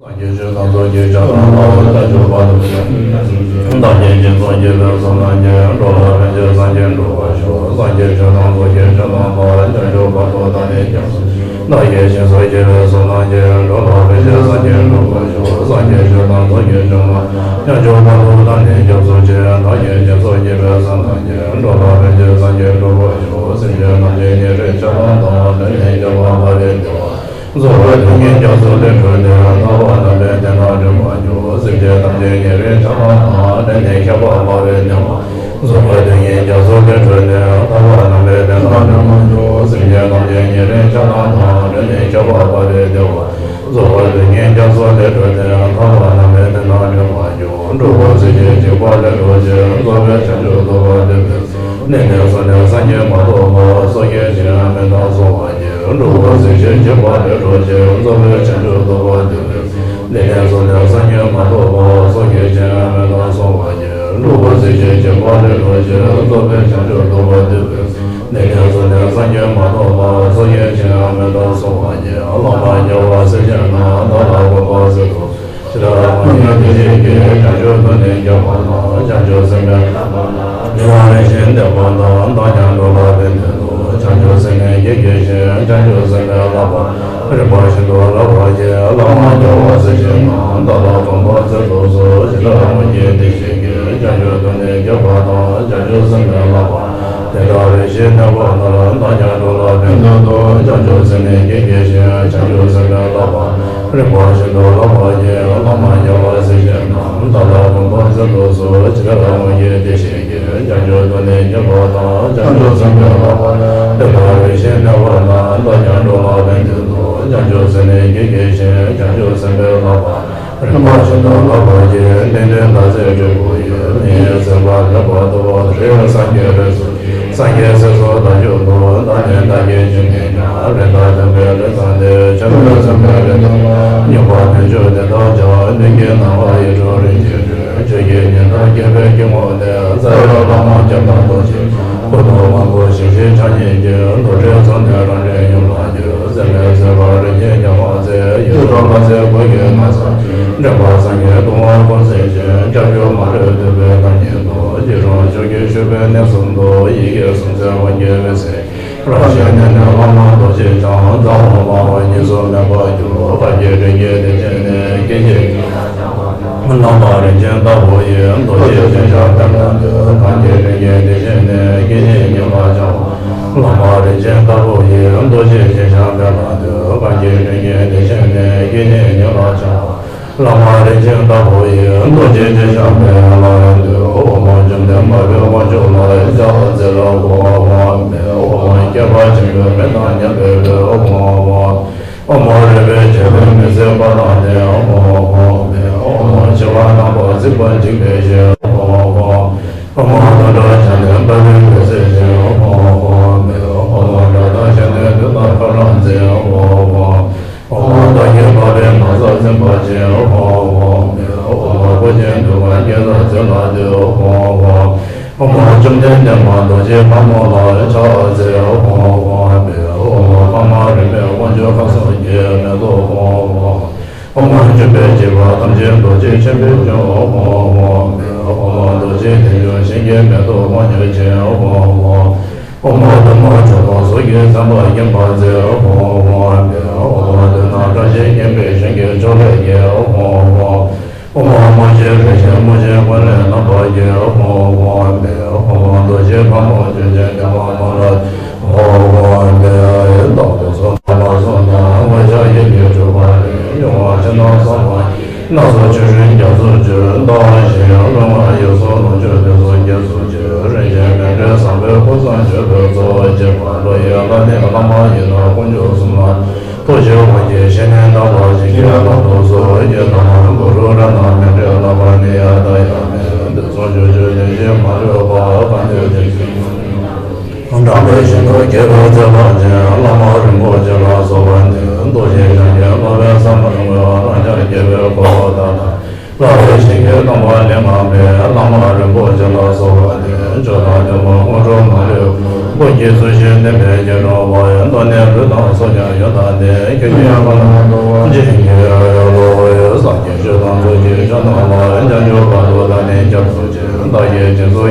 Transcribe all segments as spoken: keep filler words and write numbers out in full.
སངས་རྒྱས་ཆོས་དང་ཚོགས་ཀྱི་མཆོག་དང་ལྷ། བྱང་ཆུབ་བར་དུ་བདག་གིས་སྙན་སངས་རྒྱས་པའི་གསུང་ལ་མཁྱེན། འགྲོ་ལ་ཕན་ཕྱིར་སངས་རྒྱས་འགྲུབ་པར་ཤོག་སངས་རྒྱས་ཆོས་དང་ཚོགས་ཀྱི་མཆོག་དང་ལྷ། བྱང་ཆུབ་བར་དུ་བདག་ནི་སྐྱབས་སུ། བདག་གིས་སྦྱིན་སོགས་བགྱིས་པའི་གསུང་ལ་མཁྱེན། འགྲོ་ལ་ཕན་ཕྱིར་སངས་རྒྱས་འགྲུབ་པར་ཤོག་སངས་རྒྱས་ཆོས་དང་ཚོགས་ཀྱི་མཆོག་དང་། བྱང་ཆུབ་བར་དུ་བདག་ནི་སྐྱབས་སུ་མཆི། བདག་གིས་སྦྱིན་སོགས་བགྱིས་པའི་གསུང་ལ་མཁྱེན། འགྲོ་ལ་ཕན་ཕྱིར་སངས་རྒྱས་འགྲུབ་པར་ཤོག་སེམས་ཅན་ཐམས་ཅད་ཉེ་རིང་ཆགས་སྡང་དང་། ལས་ངན་བརྒྱ་པ་སྤངས་པའི་བདེ་བ། རྫོགས་པའི་སྡུག་བསྔལ་རྒྱ་མཚོ་ལས་གྲོལ་ཏེ། ཐར་པ་དམ་པའི་བདེ་མཐའ་འབྱུང་བར་ཤོག་སེམས་ཅན་ཐམས་ཅད་ཉེ་རིང་ཆགས་སྡང་དང་། ལས་ངན་བརྒྱ་པ་སྤངས་པའི་བདེ་བ། རྫོགས་པའི་སྡུག་བསྔལ་རྒྱ་མཚོ་ལས་གྲོལ་ཏེ། ཐར་པ་དམ་པའི་བདེ་མཐའ་འབྱུང་བར་ཤོག་སེམས་ཅན་ཐམས་ཅད་ཉེ་རིང་ཆགས་སྡང་དང་། ལས་ངན་བརྒྱ་པ་སྤངས་པའི་བདེ་བ། རྫོགས་པའི་སྡུག་བསྔལ་རྒྱ་མཚོ་ལས་གྲོལ་ཏེ། ཐར་པ་དམ་པའི་བདེ་མཐའ་འབྱུང་བར་ཤོག་འགྲོ་ཀུན་ཚེ་གཅིག་འཇིགས་པ་ལས་གྲོལ་ཕྱིར། རྫོགས་པའི་བྱང་ཆུབ་ཐོབ་པར་འདོད་པའི་ཚེ། ནད་ལས་སུ་ནས་སངས་རྒྱས་མ་ཐོབ་བར། སོ་སྐྱེའི་ཞིང་ཡང་མི་འདའ་གསོལ་བ་འདེབས། འགྲོ་ཀུན་ཚེ་གཅིག་འཇིགས་པ་ལས་གྲོལ་ཕྱིར། རྫོགས་པའི་བྱང་ཆུབ་ཐོབ་པར་འདོད་པའི་ཚེ། ནད་ལས་སུ་ནས་སངས་རྒྱས་མ་ཐོབ་བར། སོ་སྐྱེའི་ཞིང་ཡང་མི་འདའ་གསོལ་བ་འདེབས། འགྲོ་ཀུན་ཚེ་གཅིག་འཇིགས་པ་ལས་གྲོལ་ཕྱིར། རྫོགས་པའི་བྱང་ཆུབ་ཐོབ་པར་འདོད་པའི་ཚེ། ནད་ལས་སུ་ནས་སངས་རྒྱས་མ་ཐོབ་བར། སོ་སྐྱེའི་ཞིང་ཡང་མི་འདའ་གསོལ་བ་འདེབས། བླ་མ་རྒྱལ་བ་སྲས་བཅས་རྣམས། བདག་ལ་གུས་པས་གཟིགས་སུ། ཇི་ལྟར་སྔོན་གྱི་དེ་བཞིན་གྱི། བྱང་ཆུབ་ཏུ་ནི་འགྱུར་བ་དང་། བྱང་ཆུབ་སེམས་དཔའི་བསླབ་པ་ནི། དེ་དག་རིམ་བཞིན་བསྟེན་པ་དང་། བདག་ཀྱང་འགྲོ་ལ་ཕན་དོན་དུ། བྱང་ཆུབ་སེམས་ནི་བསྐྱེད་བགྱི་ཞིང་། བྱང་ཆུབ་སེམས་དཔའི་བསླབ་པ་རིམ་པ་བཞིན་དུ་བསླབ་པར་བགྱི། བླ་མ་རྒྱལ་བ་སྲས་བཅས་རྣམས། བདག་ལ་གུས་པས་གཟིགས་སུ་གསོལ། ཇི་ལྟར་སྔོན་གྱི་དེ་བཞིན་གྱི། བྱང་ཆུབ་ཏུ་ནི་འགྱུར་བ་དང་། བྱང་ཆུབ་སེམས་དཔའི་བསླབ་པ་དེ་དག་རིམ་བཞིན་བསྟེན་པ་ལྟར། བདག་ཀྱང་འགྲོ་ལ་ཕན་དོན་དུ། བྱང་ཆུབ་སེམས་ནི་བསྐྱེད་བགྱི་ཞིང་། བྱང་ཆུབ་སེམས་དཔའི་བསླབ་པ་རིམ་པ་བཞིན་དུ་བསླབ་པར་བགྱི། བླ་མ་རྒྱལ་བ་སྲས་བཅས་རྣམས། བདག་ལ་གུས་པས་གཟིགས་སུ་གསོལ། ཇི་ལྟར་སྔོན་གྱི་དེ་བཞིན་གྱི། བྱང་ཆུབ་ཏུ་ནི་འགྱུར་བ་དང་། བྱང་ཆུབ་སེམས་དཔའི་བསླབ་པ་དེ་དག་རིམ་བཞིན་བསྟེན་པ་ལྟར། བདག་ཀྱང་འགྲོ་ལ་ཕན་དོན་དུ། བྱང་ཆུབ་སེམས་ནི་བསྐྱེད་བགྱི་ཞིང་། བྱང་ཆུབ་སེམས་དཔའི་བསླབ་པ་རིམ་པ་བཞིན་དུ་བསླབ་པར་བགྱི། དེང་འདིར་བདག་ཚེ་སྒྲིབ་པ་ཡི། མིང་ཡང་སྲིད་པ་མེད་པར་ཐོབ་པར་ཤོག་སངས་རྒྱས་རིགས་སུ། སངས་རྒྱས་སྲས་སུ་བདག་གྱུར་ཏོ། བདག་ནི་བདག་གི་ཆོས་ཉིད་ཀྱང་། རིགས་དང་མཐུན་པའི་རིགས་སམ་སྟེ། ཆོས་མིན་བཙུན་པའི་རིགས་དང་། རྙོག་པ་ཐེག་མཆོག་དེ་དག་ཀྱང་། མདུན་གྱི་སྣང་བ་ཡིད་འཕྲོག་རིམ་གྱིས་གྲོལ། ཆོས་ཀྱི་ཉི་ཟླ་རྒྱས་པའི་དཀྱིལ་འཁོར་ནས། རྩ་བའི་བླ་མ་བརྒྱ་དང་བདུན་ཅུ། སྐུ་གདུང་མང་པོ་ཞིང་གཤེགས་ཕྱག་གཉིས་ཀྱིས། རྡོ་རྗེ་གཙུག་ནས་རང་རིག་ཡུམ་ལ་གྱུར། སྲིད་པའི་སྲིད་པ་རིམ་གྱིས་ཉམས་པར་མཛད། ཡིད་འཕྲོག་ལྷ་སྲིན་དགུ་ཡི་ངན་སོང་། འདྲེན་པ་སངས་རྒྱས་གདུང་བ་ཀུན་སེལ་ཞིང་། སྐྱབས་བཅོལ་མ་ལུས་འདུས་པའི་བདག་ཉིད་དོ། སྐྱིལ་ཀྲུང་ཆོས་ཀྱི་ཞུ་བའི་གནས་གསུམ་དུ། ཡི་གེ་སུམ་བརྩེགས་དབང་གྱུར་བའི་ཚེ། རང་གཞན་གནས་ནས་བླ་མ་རྡོ་རྗེ་འཆང་། འཛམ་བུ་གླིང་པ་དབང་གཉིས་སུ་མེད་པར་གྱུར། བར་གྱི་རིམ་གྱིས་དེ་བཞིན་གནས། སྐྱེ་འཆི་བླ་མ་རིན་ཆེན་ལྟ་བུ་ཡི། རྡོ་རྗེ་ཅན་ཞབས་པད་ལ་འདུད། གང་གི་རིམ་གྱིས་དེ་བཞིན་གནས། སྐྱེ་འཆི་གཉིས་ལ་སྦྱང་བ། བླ་མ་རིན་ཆེན་ལྟ་བུ་ཡི། རྡོ་རྗེ་ཅན་ཞབས་པད་ལ་འདུད། གང་གི་རིམ་གྱིས་དེ་བཞིན་གནས། སྐྱེ་འཆི་གཉིས་ལ་སྦྱང་བ། བླ་མ་རིན་ཆེན་ལྟ་བུ་ཡི། རྡོ་རྗེ་ཅན་ཞབས་པད་ལ་འདུད། འོག་མ་བཅོམ་ལྡན་འཕགས་པའི་དབང་ཕྱུག་ལ། ཕྱག་འཚལ་ལོ། འོག་མ་བསྐལ་པ་ཆེན་པོའི་མི་དང་མཉམ་པའི་དཔལ། འོག་མ། འོག་མ་རོལ་པའི་འཇིགས་པས་མི་ཚིག་པ་དང་ལྡན། འོག་མ། འོག་མ་འཆི་བ་རྣམ་པར་གཟིགས་པ་འཇིགས་པའི་ཞལ། འོག་མ། འོག་མ་དུང་འཕྲོག་བྱ་ནི་འབར་བའི་འོད་ཟེར་ཅན། འོག་མ། འོག་མ་སྒྲ་དང་ཞལ་ནི་རྡུལ་དང་འཁྲུལ་སྣང་མཛད། འོག་མ། འོག་མ་བདག་གི་འཕགས་པའི་ངང་ཚུལ་འཛིན་པ་ཅན། འོག་མ། འོག་མ་སྐུ་མཆེད་འདུལ་བ་རྒྱལ་སྲས་ཚུལ་ལ་འདུད། འོག་མ། འོག་མ་བཅོམ་ལྡན་འདས་མ་རྡོ་རྗེ་ཕག་མོ་ལ་ཕྱག་འཚལ། འོག་མ། འོག་མ་འཕགས་མ་རིག་པའི་དབང་ཕྱུག་ཁམས་གསུམ་གྱི་མེ་ཏོག། འོག་མ། འོག་མ་འཇུག་པའི་བྱེད་པ་ཐམས་ཅད་རྡོ་རྗེ་ཆེན་པོས་སྤྱོད། འོག་མ། འོག་མ་རྡོ་རྗེ་དལ་འབྱོར་ཞིང་གི་མེ་ཏོག་དབང་ཕྱུག་ཅན། འོག་མ། འོག་མ་གཏུམ་མོ་ཆོམ་པོ་གཟུགས་ཀྱི་མཚན་པ་བརྒྱན་པར་མཛད། འོག་མ། འོག་མ་མདུན་ན་བཀྲ་ཤིས་སྙན་པའི་ཞིང་གི་ཕྱོགས་ལས་རྒྱལ། འོག་མ། འོག་མ་མ་གཅིག་རིན་ཆེན་མུ་བཞི་ཀུན་ལས་རྣམ་པར་རྒྱལ། འོག་མ། འོག་མ་རྡོ་རྗེ་ཕག་མོ་ཅན་ལྡན་འདས་མ་མ་ལ། འོག་མ། བདག་ཏུ་གསུམ་པ་མ་གསུམ་དང་། དབང་ཆགས་ཡིད་ཀྱི་འཁྲུལ་པ་རིག་མྱོང་བ་ཕྱི་ནང་གསང་བ། སྣ་ཚོགས་ཆོས་སྤྲིན་རྒྱ་མཚོར་གྱུར། ལྟ་བ་བཞི་ཡང་ལོང་བ་ཡི་སོགས་ལོངས་སྤྱོད་དེ་ཚོགས་ཀྱི་གཟུགས་ཅན། རིན་ཆེན་མཎྜལ་བཟང་པོའི་སྐུ་གསུང་མཆོད་པའི་གཙོ། བྱེད་པ་ལོ་ཡི་བླ་ནི་བླ་མ་ཡི་དམ་དཀོན་མཆོག་གསུམ་ལ། ཐུགས་རྗེའི་དབང་གིས་བཞེས་ནས་བདག་ལ་བྱིན་གྱིས་བརླབ་ཏུ་གསོལ། ཡི་དམ་གུ་རུ་རཏྣ་མཎྜལ་བླ་མ་ནི་ཡ་ད་ཡ་མེ། དུས་གསུམ་སྤྱོད་བརྒྱུད་བདེན་བཞིའི་མ་ལུས་པ། གང་འདུལ་དེ་བཞིན་དུ། བགྲང་བའི་ཞིང་དུ་སྐྱེས་པའི་ཚེ་དཔག་ཅན། བླ་མ་རིན་པོ་ཆེ་ལ་སོགས་པ་འདི། རྡོ་རྗེ་འཆང་གི་བསླབ་པའི་ཟབ་མོའི་ངོས། རང་ཅག་སྐྱེ་བོའི་འཁོར་ལོ་བདག་དང་། བསླབ་པའི་ཞིང་གི་སྟོན་པ་ལས་མ་འདས། བླ་མ་རིན་པོ་ཆེ་ལ་སོགས་པ་འདི། མཆོག་དང་ཐུན་མོང་དངོས་གྲུབ་མ་ལུས་པ། ཀུན་གྱི་གཙོ་ཆེན་བསྟན་པའི་སྐྱེ་འགྲོ་བ། གདོད་ནས་ལུས་དང་སྲོག་ཀྱང་ཡོན་དང་ལྡན། ཁྱེད་ཀྱི་ཡང་ཁོ་ན་འགྲོ་བ་ཅན་གྱི་བློ་ཡི་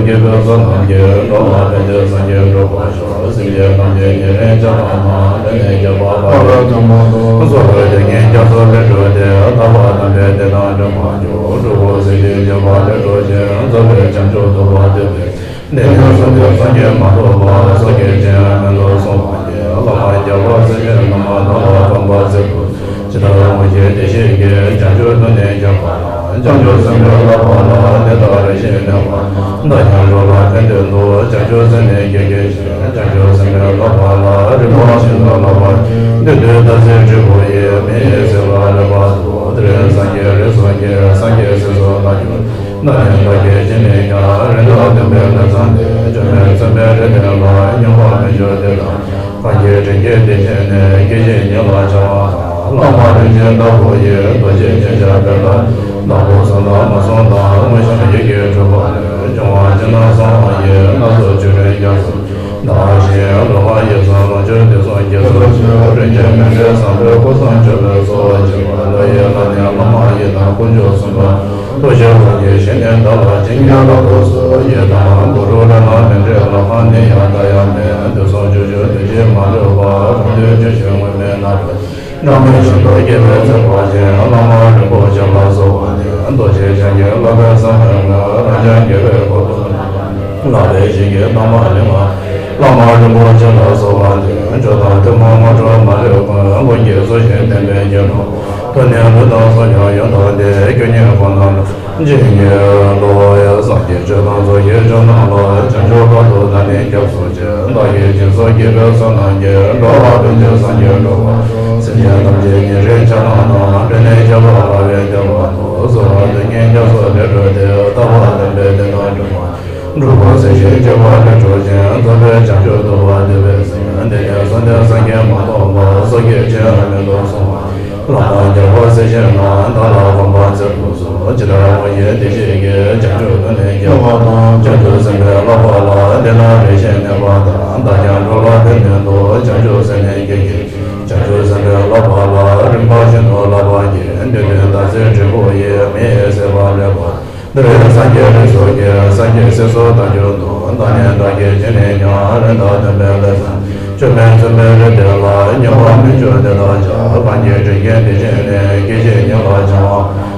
སྐྱེས་བུ་བསོད་ནམས་ཀྱིས། འགྲོ་བ་ཕན་བདེའི་སངས་རྒྱས་འགྲུབ་པར་ཤོག་སེམས་ཅན་ཐམས་ཅད་ཉེ་རིང་ཆགས་སྡང་དང་། འབྲལ་ནས་སྐྱོབ་པ་དཔའ་བོས་དམ་པ་དང་། སོ་སོའི་དོན་གཉིས་རྒྱ་མཚོ་ལས་སྒྲོལ་ཏེ། ཐར་པ་དམ་པའི་བདེ་ཐང་འདྲེན་པར་ཤོག་སྒྲུབ་པ་སེམས་ཅན་མཁྱེན་པ་ལས་སྒྲོལ་ཞིང་། རྩོལ་བས་བྱང་ཆུབ་ཐོབ་པར་འདོད་པའི། འདི་ནི་གསོལ་འདེབས་སངས་རྒྱས་མ་ཐོབ་བར། སོ་སྐྱེ་ཅན་མིན་འདུག་གསུངས་པ་ཉིད། བླ་མ་རྒྱལ་བ་སྲས་ཆེན་རྣམ་པ་དག་ལ་གོམ་པ་བརྩེགས་པ། ཇི་ལྟར་དབང་བཞིན་བདེ་གཤེགས་ཀྱིས། བྱང་ཆུབ་ཏུ་ནི་བསྐྱོད་པ་དང་། བྱང་ཆུབ་སེམས་དཔའི་བསླབ་པ་ལ། དེ་ལྟར་རེ་ཞིག་གནས་པ་དང་། བདག་ཀྱང་འགྲོ་ལ་ཕན་བདེ་འདོད། བྱང་ཆུབ་སེམས་ནི་བསྐྱེད་བགྱི་ཞིང་། བྱང་ཆུབ་སེམས་དཔའི་བསླབ་པ་ལ། རིམ་པ་བཞིན་དུ་བསླབ་པར་བགྱི། བདུད་འདུལ་སྟག་གཟིག་དྲིལ་བུ་ཡིས། མི་ཡི་སྲིད་པ་ལེགས་པར་འདུལ། དེ་ལས་སངས་རྒྱས་རིགས་སུ་སྐྱེས། སངས་རྒྱས་སྲས་སུ་བདག་གྱུར། བདག་ནི་བདག་གི་རྗེས་ནས་ཀྱང་། རིམ་གྲོ་བསྟན་པའི་ལམ་བཟང་སྟེ། བཅོམ་ལྡན་མཚན་དཔལ་རི་དེ་ལ། སྙོམས་པར་མི་འཇུག་དེ་དག་གང་གི་དྲིན་གྱིས་དེ་བཞེས་ནས། སྐྱེ་འཆི་གཉིད་ལ་བྱ་བ་དང་། བླ་མ་རིན་ཆེན་ལྟ་བུ་ཡིས། རྡོ་རྗེ་ཅན་ཞབས་པད་བདག་བདག་པོ་བཟུང་དང་མ་བཟུང་དང་། དངོས་བཤམས་ཡི་གེ་དྲུག་པ་ལས། འབྱུང་བ་སྤྱི་རྣམས་གསང་བ་ཡི། སྣ་ཚོགས་བཅུད་དྲངས་རྒྱ་མཚོ་བདག་བཞིན། ལོ་མ་ཡི་གཟུངས་ལོངས་སྤྱོད་དུས་གསུམ་གྱི་ཚོགས་མཆོག་རིན་ཆེན་མཎྜལ་བཟང་པོས་སྐུ་གསུམ་མཆོད་པའི་གསོལ་བ་བྱེད་པ། ལོ་ཡི་བླ་ནི་བླ་མ་ཡི་དམ། དཀོན་མཆོག་གསུམ་པོ་ཐུགས་རྗེའི་དབང་གིས་བཞེས་ནས། བདག་ལ་བྱིན་གྱིས་བརླབ་ཏུ་གསོལ། ཡི་དམ་གུ་རུ་ལྷ་དང་། མཎྜལ་ལྷ་ཁང་ནི་ཡང་མཐའ་ཡང་མེད། དུས་གསུམ་སྤྱོད་ཕྱིར་དུས་གཅིག་མ་ལུས་པ། རང་དོན་སྤྱོད་ཕྱིར་མངོན་མེད་ནཱ་རོ། སྒྲོལ་མའི་ཞིང་དུ་སྐྱེ་བའི་སེམས་དཔའ་ཆེན། བླ་མ་རིན་པོ་ཆེ་ལ་གསོལ་བ་འདེབས། རྡོ་རྗེ་འཆང་གི་བསླབ་པའི་ས་བོན་ལ། རང་ཅག་དགེ་བའི་ཁོར་ཡུག་བརླག་པའི་ཞིང་གི་གདམས་པ་ལེན་པ། བླ་མ་རིན་པོ་ཆེ་ལ་གསོལ་བ་འདེབས། མཆོག་དང་ཐུན་མོང་དངོས་གྲུབ་མ་ལུས་ཀུན། ཀུན་གྱི་གཙོ་ཆེན་བསྟན་པའི་རྒྱལ་པོ། ཐུགས་ནི་ལུས་དང་གསུང་ཡང་ཡོན་དང་ལྡན། སྐུ་ཉིད་ཁོ་ན་ལ་བྱིན་གྱིས་རློབས། སངས་རྒྱས་ཆོས་དང་ཚོགས་ཀྱི་མཆོག་རྣམས་ལ། བྱང་ཆུབ་བར་དུ་བདག་ནི་སྐྱབས་སུ་མཆི། བདག་གིས་སྦྱིན་སོགས་བགྱིས་པའི་བསོད་ནམས་ཀྱིས། འགྲོ་བ་ཕན་ཕྱིར་སངས་རྒྱས་འགྲུབ་པར། སེམས་ཅན་ཐམས་ཅད་ཉེ་རིང་ཆགས་སྡང་དང་། འབྲལ་ནས་སྐྱོབ་པ་དཔའ་བོས་བདེ་བ་དང་། སོ་སོའི་དོན་གཉིས་རྒྱ་མཚོ་ལས་སྒྲོལ་ཏེ། ཐར་པ་དམ་པའི་བདེ་ཐང་འདྲེན་པར། སྒྲུབ་པ་སེམས་བསྐྱེད་བྱེ་བ་ལས་སྒྲོལ་ཞིང་། རྩོལ་བས་བྱང་ཆུབ་ཐོབ་པར་འདོད་པའི་སེམས། འདི་ནི་གསོལ་འདེབས་སངས་རྒྱས་མ་ཐོབ་བར། སོ་སྐྱེ་ཅན་མིན་འདུག་གསུངས་པ། བླ་མ་རྒྱལ་བ་སྲས་ཆེན་རྣམས། བདག་ལ་གོམ་པ་བརྩེགས་པ་སོགས། ཇི་ལྟར་དབང་བཞིན་བདེ་གཤེགས་ཀྱིས། བྱང་ཆུབ་ཏུ་ནི་བསྐྱོད་པ་དང་། བྱང་ཆུབ་སེམས་དཔའི་བསླབ་པ་ལ། དེ་ལྟར་རེ་ཞིག་གནས་པ་དང་། བདག་ཀྱང་འགྲོ་ལ་ཕན་བདེ་འདོད། བྱང་ཆུབ་སེམས་ནི་བསྐྱེད་བགྱི། བྱང་ཆུབ་སེམས་དཔའི་བསླབ་པ་ལ། རིམ་པ་བཞིན་དུ་བསླབ་པར་བགྱི། བདུད་འདུལ་སྟག་གཟིག་དྲིལ་བུ་ཡིས། མི་ཡི་སྲིད་པ་ལེགས་པར། འདིར་སངས་རྒྱས་རིགས་སུ་སྐྱེས། སངས་རྒྱས་སྲས་སུ་བདག་གྱུར་ཏོ། བདག་ནི་བདག་གི་རྗེས་ནས་ཀྱང་། རིམ་གྲོ་བསྟན་པའི་ལམ་བཟང་། བཅོམ་ལྡན་མཚན་དཔལ་རི་དེ་ལ། སྙོམས་པར་མི་འཇུག་དེ་དག་ཀྱང་། གང་གི་དྲིན་གྱིས་དེ་བཞེས་ནས། སྐྱེ་འཆི་གཉིད་ལ་བྱང་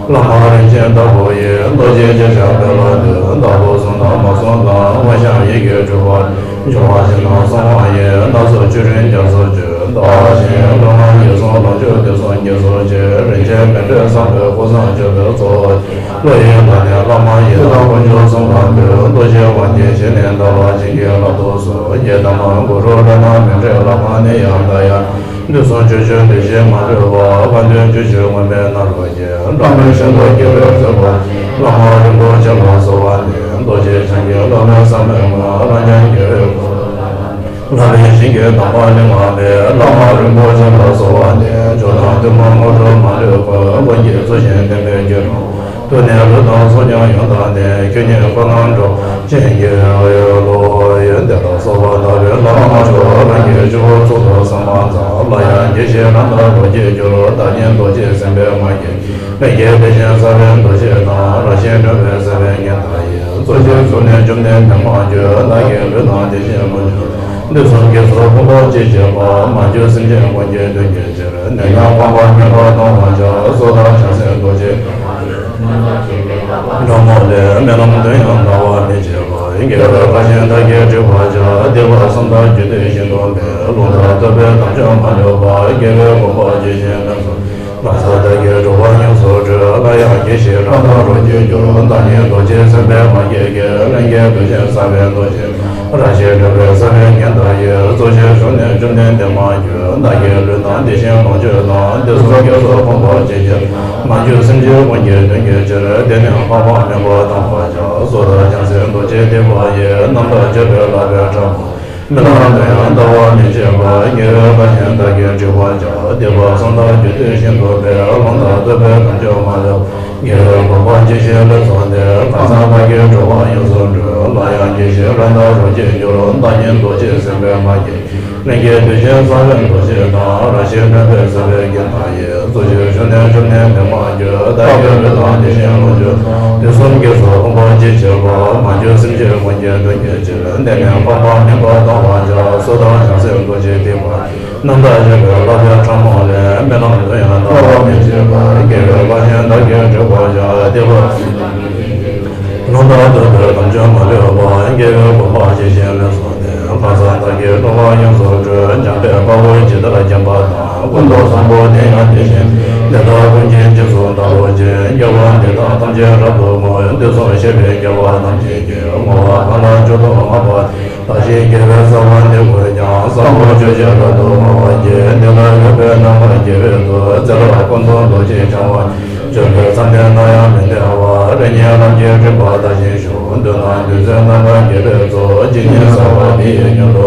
བ། བླ་མ་རིན་ཆེན་ལྟ་བུ་ཡིས། རྡོ་རྗེ་ཅན་ཞབས་པད་ལ་འདུད། བདག་པོ་བཟུང་དང་མ་བཟུང་དང་། དངོས་བཤམས་ཡི་གེ་དྲུག་པ། འབྱུང་བ་སྤྱི་རྣམས་གསང་བ་ཡི། སྣ་ཚོགས་བཅུད་དྲངས་རྒྱ་མཚོ་མཆོད། བདག་བཞིན། ལོ་མ་ཡི་གཟུངས་ལོངས་སྤྱོད་དུས་གསུམ་གྱི་ཚོགས་མཆོག་རིན་ཆེན་མཎྜལ་བཟང་པོས་སྐུ་གསུམ་མཆོད་པའི་གཙོ་བོ། བློ་ཡི་བླ་ནི་བླ་མ་ཡི་དམ། དཀོན་མཆོག་གསུམ་ལ་འབུལ། རྡོ་རྗེ་དབང་གིས་བཞེས་ནས་བདག་ལ་བྱིན་གྱིས་བརླབ་ཏུ་གསོལ། ཡི་དམ་གུ་རུ་ལྷ་དང་མཎྜལ་ལྷ་ཁང་ནི་ཡང་མཐའ་ཡང་། དུས་གསུམ་སྤྱོད་ཕྱིར་དུས་གཅིག་མ་ལུས་པ། གང་དོན་སྤྱོད་ཕྱིར་མངོན་མེད་ནཱ་རོ་ཀྱེ། སྒྲོལ་མའི་ཞིང་དུ་སྐྱེ་བའི་སྲས་པོ། བླ་མ་རིན་པོ་ཆེ་ལ་གསོལ་བ་འདེབས། རྡོ་རྗེ་འཆང་གི་བསླབ་པའི་ས་བོན་ལ། རང་ཅག་དགེ་བའི་ཁོར་ཡུག་བརླག་པའི་ཞིང་གི་གདམས་པ་ལེན་པ་ལས། བླ་མ་རིན་པོ་ཆེ་ལ་གསོལ་བ་འདེབས། མཆོག་དང་ཐུན་མོང་དངོས་གྲུབ་མ་ལུས་ཀུན། ཀུན་གྱི་གཙོ་ཆེན་བསྟན་པའི་རྒྱལ་པོ། ཐུགས་ནི་ལུས་དང་གསུང་ཀྱང་ཡོན་དང་ལྡན། ཁྱོད་ཉིད་ཁོ་ན་འགྲོ་བ་ཅན་གྱི་བློ་ཡི་བདེ་དང་སོགས་པ་དག་པའི་བླ་མ་མཆོག་རང་གི་སྤྱི་བོར་ཚོགས་རྫོགས་སེམས་དཔའ་ཚང་། སླར་ཡང་དགྱེས་ཤིང་རང་དག་རོ་གཅིག་གྱུར། བདག་ཉིད་རྡོ་རྗེ་སེམས་དཔའི་དབང་གིས། ལྷན་སྐྱེས་དེ་བཞིན་ས་བོན་རྡོ་རྗེ་དང་། རང་བཞིན་སྒྲོལ་བའི་ས་བོན་ཉི་ཟླ་ཡིས། གཙོ་ཆེར་གཟུགས་ནི་བཅོམ་ལྡན་འདས་མ་གྱུར། བདག་གི་ལུས་དང་དེ་བཞིན་ཀུན་འབྱུང་། དུས་གསུམ་གྱི་ཚོགས་ཕུང་པོ་གཅིག་བྱེད་པ། མ་གྱུར་སེམས་ཅན་ཀུན་གྱི་དོན་གྱི་ཕྱིར། ནད་ཀྱང་ཕོངས་པ་སྨན་པ་གཏོང་བར་བྱ། སྲོག་དང་བྱང་སེམས་རྡོ་རྗེ་འགྲོ་མོ་ལས། རྨི་ལམ་དུ་ཡང་ཟླ་བ་མི་བྱེད་པ། དགེ་བའི་བཀའ་བཞིན་བདག་གིས་སྒྲིག་པར་བྱ། སྡིག་པ་གསུམ་དག་རྒྱུད་སྡེ་བཞིན་དུ་འབད། རླུང་དང་རྟོག་པའི་དམ་ཆོས་མ་ལུས་པ། དགེ་བའི་གོ་འཕང་ཇི་བཞིན་ལམ་སྲོལ། ལམ་སྲོལ་བདག་གིས་སྒྲུབ་པ་ཡོངས་སུ་གྲོལ། སླར་ཡང་དགྱེས་ཤིང་རང་དག་རོ་གཅིག་གྱུར། བདག་ཉིད་རྡོ་རྗེ་སེམས་དཔའི་དབང་གིས། ལྷན་སྐྱེས་རྡོ་རྗེ་ས་བོན་རྡོ་རྗེ། རང་བཞིན་སྒྲོལ་བའི་ས་བོན་ཉི་ཟླ་ཡིས། གཙོ་ཆེར་གཟུགས་ནི་བཅོམ་ལྡན་འདས་མ་གྱུར། བདག་གི་ལུས་དང་དེ་བཞིན་ལོངས་སྤྱོད་དང་། དུས་གསུམ་གྱི་ཚོགས་ཕུང་པོ་གཅིག་བྱེད། མ་གྱུར་སེམས་ཅན་ཀུན་གྱི་དོན་གྱི་ཕྱིར། དེ་ནས་འཕགས་པ་སྨན་པ་གཏོང་བར་བྱ། སྲོག་དང་བྱང་སེམས་རྡོ་རྗེ་ཐེག་པ་ཡིས། རྣམ་དག་སྤྱོད་པའི་བསླབ་པའི་ཕྲ་མོ། རྨི་ལམ་དུ་ཡང་ཟླ་བ་མི་བྱེད་པ། དགེ་བའི་བཀའ་བཞིན་བདག་གིས་སྒྲིག་པར་བྱ། སྡིག་པ་གསུམ་དག་རྒྱུད་སྡེ་བཞིན་དུ་འབད། རླུང་དང་རྟོག་པའི་དམ་ཆོས་མ་ལུས། དགེ་བའི་གོ་འཕང་ཇི་བཞིན་ལམ་སྲོལ་འདི། གང་ཟག་བདག་གིས་སྒྲུབ་པ་ཡོངས་སུ་གྲོལ། སླར་ཡང་དགྱེས་ཤིང་རང་དག་རོ་གཅིག་གྱུར། བདག་ཉིད་རྡོ་རྗེ་སེམས་དཔའི་དབང་གིས། ལྷན་སྐྱེས་དུས་གཅིག་གསང་བའི་འདུ་ཤེས་དང་། རང་བཞིན་མེད་པའི་སྲིད་པའི་རྒྱུན་དང་ཡིན། རྫུ་འཕྲུལ་ཞུགས་ནས་བཅོམ་ནས་མི་མ་གྱུར། བདག་གི་ལུས་དང་དེ་བཞིན་ལོངས་སྤྱོད་དང་། དུས་གསུམ་གྱི་ཚོགས་བསྐོར་ཅི་བྱེད་པ། མ་གྱུར་སེམས་ཅན་ཀུན་གྱི་དོན་གྱི་ཕྱིར། འདི་ནི་འཕགས་པ་མིན་པར་གཏོང་བར་བྱ། སུ་དག་ཡང་སེམས་རྡོ་རྗེ་ཐིགས་པ་ཉིད། རྣམ་དག་ཆོས་ཀྱི་བསླབ་པའི་ཕྲ་མོ་ལས། རྨི་ལམ་དུ་ཡང་ལྟ་བར་མི་བྱེད་པར། དགེ་བའི་བཀའ་བཞིན་བདག་གིས་སྒྲུབ་པར་བྱ། དེ་ལ་ལུང་དང་བསྟན་པའི་དམ་ཆོས་མ་ལུས་པ། དགེ་བའི་གོ་འཕང་ཇི་བཞིན་ལེགས་སོ་ནས། གང་ཟག་བདག་གིས་སྒྲུབ་པ་ཡོངས་སུ་གྲོལ། འཇམ་དཔལ་དཔའ་བོས་ཇི་ལྟར་མཁྱེན་པ་དང་། ཀུན་ཏུ་བཟང་པོ་དེ་ཡང་དེ་བཞིན་ཏེ། དེ་དག་ཀུན་གྱི་རྗེས་སུ་བདག་སློབ་ཅིང་། དགེ་བ་འདི་དག་ཐམས་ཅད་རབ་ཏུ་བསྔོ། དུས་གསུམ་གཤེགས་པའི་རྒྱལ་བ་ཐམས་ཅད་ཀྱིས། བསྔོ་བ་གང་ལ་མཆོག་ཏུ་བསྔགས་པ་དེས། བདག་བཞིན་དགེ་བའི་རྩ་བ་འདི་བཀོད་ཀྱང་། བཟང་པོ་སྤྱོད་ཕྱིར་རབ་ཏུ་བསྔོ་བར་བགྱི། འདི་ལ་ཡོད་པའི་རྣམ་པར་དགེ་བའི་མཐུ། བཙན་རབ་ཀུན་ཏུ་རྡོ་རྗེ་འཆང་བ་ཉིད། སྤྱོད་པའི་མཚམས་ནི་ནམ་ཡང་མི་འདའ་བར། རིམ་གཉིས་ལམ་གྱི་རིམ་པ་དར་ཞིང་ཞུགས། མདུན་དང་མདུན་སའི་རྣམ་པར་དགེ་བའི་ཚོགས། ཇི་སྙེད་བསགས་པ་དེ་ཡི་མྱུར་དུ་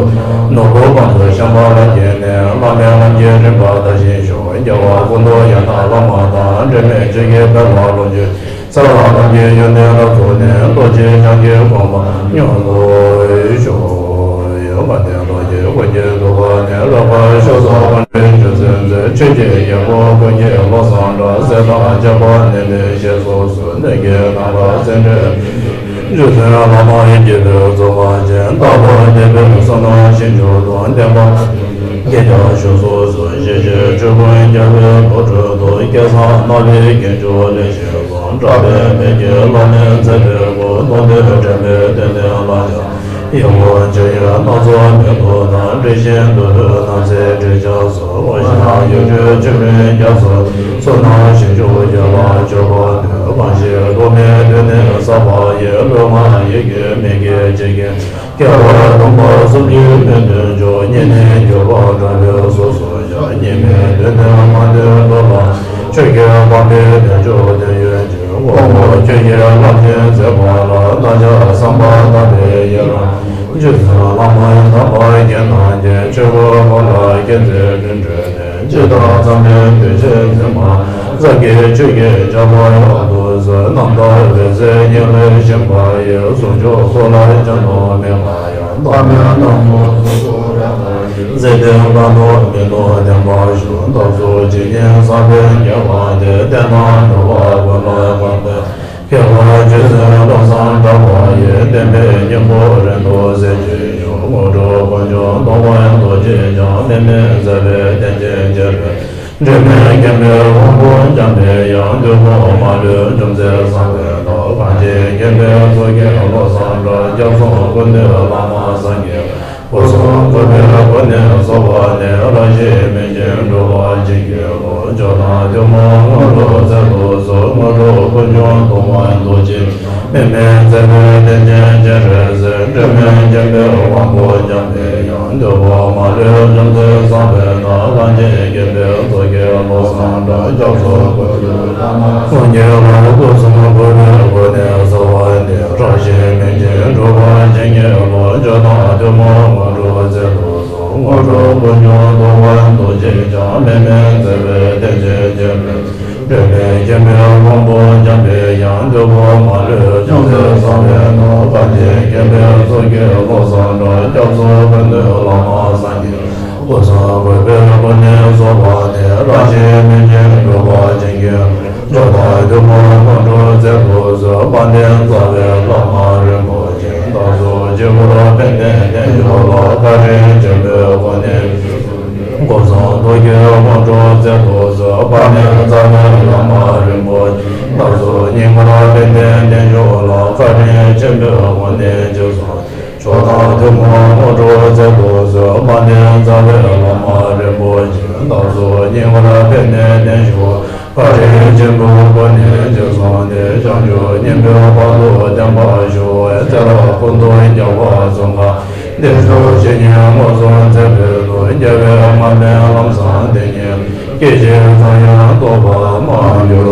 ནོར་བུ་དཔལ་དུ་ཤམ་བྷ་ལ་བརྒྱན་ནས། བླ་མེད་ལམ་གྱི་རིམ་པ་དར་ཞིང་ཞུགས། རྒྱལ་བ་ཀུན་ཏུ་ཡང་དག་བླ་མ་དང་། འབྲལ་མེད་ཆོས་ཀྱི་དཔལ་ལ་ལོངས་སྤྱོད། ཚེ་རབས་ཐམས་ཅད་ཡོན་ཏན་རབ་རྫོགས་ནས། རྡོ་རྗེ་འཆང་གི་དགོངས་པ་ཉམས་སུ་ལེན་ཞུ། ཡོན་ཏན་རྡོ་རྗེ་ཀུན་གྱི་ཐུགས་ཀ་ནས། རབ་དཀར་ཕྱོགས་སུ་དབང་ཕྱུག་ཆོས་སྲིད་མཛད། ཆོས་ཀྱི་རྒྱལ་པོ་ཀུན་གྱི་བློ་བཟང་གྲགས། སྲས་དང་ལྕགས་པ་ནས་ནི་ཞེས་སོགས་སུ། གནོད་སྦྱིན་ནམ་མཁའ་སེང་འབྲས་མེ་ཏོག། རྗེ་བཙུན་བླ་མ་ཡི་དགེ་འདུན་ཚོགས་པ་ཅན། རྟག་ཏུ་བསྟེན་པའི་བསོད་ནམས་ཞིང་མཆོག་ཏུ། བསྟན་པ་རྒྱས་ཀྱང་བཞུགས་སུ་གསོལ། ཞེས་བྱས་འབྲུ་ཀུན་རྒྱལ་བའི་ཐུགས་སྤྲུལ་དུ། བསྐལ་བཟང་སྣང་བའི་དཀྱིལ་འཁྱུད་ལས་བཞེངས་སུ། གྲགས་པའི་མེ་ལྕེ་ལོ་ནས་མཛད་པའི་སྐུ། མདོ་སྡེ་དྲན་པའི་རྟེན་འདི་ལ་ཡང་། ཡིད་འོང་ཆོས་ཡི་སྣ་ཚོགས་མེ་ཏོག་དང་། དྲི་ཞིམ་བདུད་རྩིའི་ནགས་ཚལ་སྤྲིན་བྱང་སོགས། འོད་ཞིང་ཡུལ་གྲུའི་ཆུ་སྤྲིན་རྒྱ་མཚོ། བསོད་ནམས་ཞིང་མཆོག་རྒྱལ་བ་མཆོད་པ་དུས། གང་ཞིག་ཐོགས་མེད་དུས་ནི་བསགས་པ་ཡི། ལུས་ངག་ཡིད་ཀྱི་མི་དགེ་བྱེད་ཀྱི། སྐྱེ་བ་སྟོང་པ་གསུམ་གྱི་མི་མཐུན་ཕྱོགས། གཉིས་ནི་འགྱུར་བ་དགྲ་བོས་སོ་སོར་བྱ། གཉིས་མེད་དུས་ནི་མ་མཐུན་འགྲོ་ལ། ཆོས་ཀྱི་དབང་པོའི་དོན་མཆོག་དོན་ཡོད་ཕྱིར། དབང་པོ་ཁྱོད་ཀྱིས་ལམ་སྟོན་མཛད་པ་ལ། བདག་ཅག་བསམ་པ་དག་པའི་ཡི་རང་། རྗེ་བཙུན་བླ་མ་དམ་པ་རྒྱན་རྣམས་ཀྱིས། ཆོས་འཁོར་བསྐོར་ལ་མཁྱེན་བརྩེ་ལྷུན་གྲུབ་ནས། ཇི་ལྟར་བརྩམས་པའི་འདུས་བྱས་འཛིན་མ་ཙམ་གྱིས། ཆོས་ཀྱི་ཆར་པ་ཡག་ཏུ་བཟོད། རྣམ་དག་འོད་གསལ་ཉི་འོད་བཞིན་པ་ཡི། ཟུང་འཇུག་ཐོག་ལ་སྐྱོན་དུ་མེད་པ་ཡང་། བླ་མེད་ནག་མོ་གཟུགས་སུ་རེག་པ་ཡི། མཛེས་ལྡན་ཀ་ནོར་མི་ལོ་བརྟན་པར་བཞུགས། བདག་སོགས་ཇི་སྙེད་བསགས་པའི་དགེ་བ་དེ། བསྟན་དང་འགྲོ་བ་ཀུན་ལ་ཕན་པའི། ཁྱད་པར་རྗེ་བཙུན་བློ་བཟང་གྲགས་པ་ཡི། བསྟན་པའི་སྙིང་པོ་རིང་དུ་གསལ་བྱེད་ཤོག་དངོས་གྲུབ་ཀུན་འབྱུང་སྟོང་པ་རྡོ་རྗེ་འཆང་། དམིགས་མེད་མཛད་པའི་རྟེན་ཅན་རྗེ་རེད། འབྲལ་མེད་མཁྱེན་པའི་དབང་པོ་འཇམ་པའི་དབྱངས། དུས་འཁོར་མ་ལུས་འཇོམས་མཛད་བསམ་པའི་རྟོགས། གང་ཞིག་མཁྱེན་པའི་ཚོགས་ཀྱི་བློ་བཟང་གྲགས། སྐྱབས་གསུམ་ཀུན་འདུས་བླ་མ་སངས་རྒྱས། སྐུ་གསུམ་གུས་པས་བསྐོར་ནས་གསོལ་བ་འདེབས། རང་བཞིན་མེད་ཅིང་གྲུབ་པ་ཅན་གྱི་སྐུ། མཆོག་དང་ཐུན་མོང་དངོས་གྲུབ་སྩལ་དུ་གསོལ། དངོས་གྲུབ་ཀུན་འབྱུང་སྟོང་པ་རྡོ་རྗེ། དམིགས་མེད་མཛད་པའི་རྟེན་ཅན་རྗེ་རེད་ཟེར། འབྲལ་མེད་མཁྱེན་པའི་དབང་པོ་འཇམ་པའི་དབྱངས། དུས་འཁོར་མ་ལུས་འཇོམས་མཛད་བསམ་པའི་རྟོགས། གང་ཞིག་མཁྱེན་པའི་ཚོགས་ཀྱི་བློ་བཟང་གྲགས། སྐྱབས་སུ་འགོད་པའི་བླ་མ་སངས་རྒྱས་ལ། སྐུ་གསུམ་གུས་པས་བསྐོར་ནས་གསོལ་བ་འདེབས། རང་བཞིན་མེད་ཅིང་གྲུབ་པ་ཅན་གྱི་སྐུ། མཆོག་དང་ཐུན་མོང་དངོས་གྲུབ་སྩལ་དུ་གསོལ། དངོས་གྲུབ་ཀུན་འབྱུང་སྟོང་པ་རྡོ་རྗེ་འཆང་། དམིགས་མེད་མཛད་པའི་རྟེན་ཅན་རྗེ་རེད། འབྲལ་མེད་མཁྱེན་པའི་དབང་པོ་འཇམ་པའི་དབྱངས། དུས་འཁོར་མ་ལུས་འཇོམས་མཛད་བསམ་པའི་རྟོགས། གང་ཞིག་མཁྱེན་པའི་ཚོགས་ཀྱི་བློ་བཟང་གྲགས། སྐྱབས་སུ་ཀུན་འདུས་བླ་མ་སངས་རྒྱས། སྐུ་གསུམ་གུས་པས་བསྐོར་ནས་གསོལ་བ་འདེབས། རང་བཞིན་མེད་ཅིང་གྲུབ་པ་ཅན་གྱི། མཆོག་དང་ཐུན་མོང་དངོས་གྲུབ་སྩལ་དུ་གསོལ། དཔལ་ལྡན་རྩ་བའི་བླ་མ་རིན་པོ་ཆེ། བདག་སོགས་དཀྱིལ་འཁོར་དཔལ་ལྡན་བརྟན་བཞུགས་ལ། བཀའ་དྲིན་ཆེན་པོས་དབང་ནས། སྐུ་གསུམ་ཐུགས་ཀྱི་དངོས་གྲུབ་སྩལ་དུ་གསོལ། དཔལ་ལྡན་རྩ་བའི་བླ་མ་རིན་པོ་ཆེ། བདག་སོགས་སྙིང་ཁར་དཔལ་ལྡན་བརྟན་བཞུགས་ལ། བཀའ་དྲིན་ཆེན་པོས་དབང་ནས་རྗེས་སུ། མཆོག་དང་ཐུན་མོང་དངོས་གྲུབ་སྩལ་དུ་གསོལ། དཔལ་ལྡན་རྩ་བའི་བླ་མ་རིན་པོ་ཆེ། བདག་སོགས་སྙིང་ཁར་དཔལ་ལྡན་བརྟན་བཞུགས། བཀའ་དྲིན་ཆེན་པོས་དབང་ནས་རྗེས་སུ་བདེ། བྱང་ཆུབ་སྙིང་པོའི་བར་དུ་བརྟན་པར་ཤོག་ཚེ་རབས་ཀུན་ཏུ་རྒྱལ་བ་ཙོང་ཁ་བདེ་མཆོག་བཤེས་གཉེན་མངོན་སུམ་མཛད་པའི་མཐུས། རྒྱལ་བའི་མངའ་བདག་ལམ་བཟང་དེ་ཉིད་སྐྱེ་འཆི་གང་ཡང་རྟོགས་པར་མ་གྱུར།